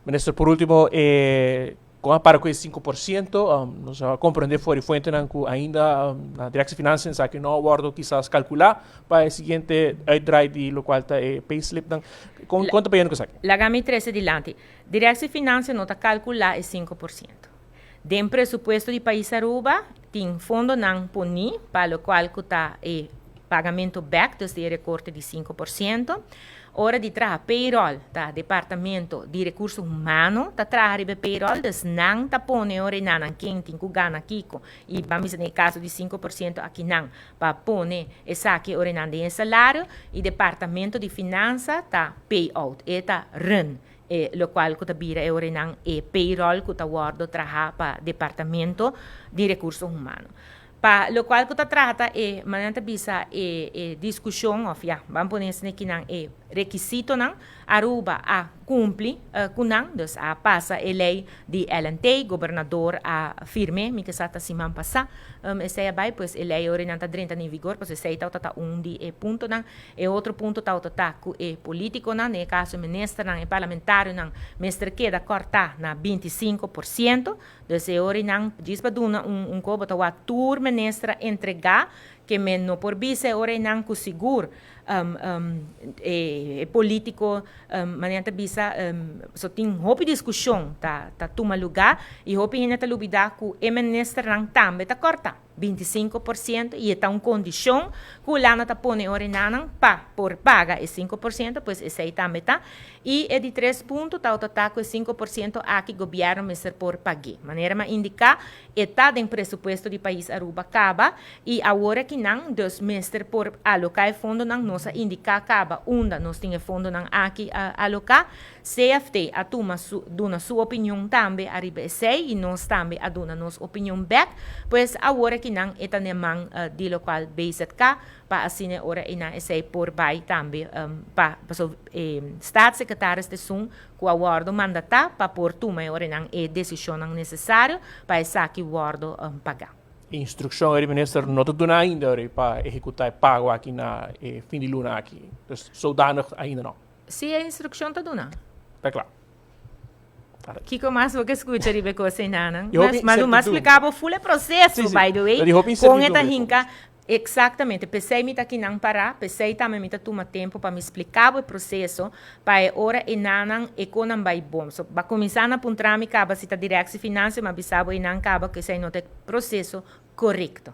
Minister, por ultimo, con a para cu e 5%, nos a comprende for di fuentenan cu ainda na Directie Financiën esaki no a wordo kisas calcula pa e siguiente uitdraai di locual ta e payslip nan. Con ta bayendo cu esaki? Laga mi trece dilanti. Directie Financiën no ta calcula e 5%. Den presupuesto di Pais Aruba tin fondonan poni pa locual cu ta e pagamento bek, dus di e recorte di 5%. Ora di traha payroll, ta Departamento di Recurso Humano ta traha riba e payroll, dus nan ta pone ora e nan ken tin cu gana kico y ban bisa den e caso di 5% aki nan pa pone esaki ora nan den e salario y Departamento di Finansa ta payout, e ta run e locual cu ta bira e ora nan e payroll cu ta wordo traha pa Departamento di Recurso Humano. Pa locual cu ta trata e, manera ta bisa, e discusion of ya, ban pone esaki nan e requisitonan, Aruba a cumpli cu nan, dus a pasa e ley di LNT, gobernador a firma, mi kier ta siman pasa, esey a bay, pues e ley ora nan ta drenta na vigor, pues esey ta un di e puntonan. E otro punto ta cu e politiconan, den caso ministernan y parlamentarionan, mester keda corta na 25%, dus e ora nan diz pa duna un cobo ta wa tur minister entrega cu men no por bisa ora nan cu sigur e politico manera ta bisa so tin hopi discusion ta tuma lugar y hopi hende ta lubida cu e ministernan tambe ta corta 25% y ta un condicion cu Hulanda ta pone ora nan pa por paga e 5%, pues esey tambe ta. Y e di tres punto ta ta cu e 5% aki gobierno mester por paga. Manera m'a indica, ta den presupuesto di Pais Aruba caba y awor aki nan, dus mester por aloca e fondonan, nos a indica caba unda nos tin e fondonan aki aloca. CFT a tuma su, duna su opinion tambe ariba esey y nos tambe a duna nos opinion back, pues awor aki nan e ta den man di locual BZK pa asina ora e na esey por bay tambe pa so, staatssecretaris ta esun cu a wordo mandata pa por tuma ora nan e decision necesario pa esaki wordo paga. Instruccion di minister no ta duna ainda pa ehecuta e pago aki na fin di luna aki. Dus zodanig ainda no. Si, e instruccion ta duna. Ta cla. Kico mas bo scucha riba cos nan? Mas mas explica bo full proceso, by the way. Con e ta hinca. Exactamente. P'esey mi ta aki nan para, p'esey tambe mi ta tuma tempo pa mi explica e proceso, pa e ora e nanan e con nan bay bom. So, ba cuminsa na puntra mi caba si ta Directie Financiën, ma bisa bo e nan caba cu esey no ta proceso corecto.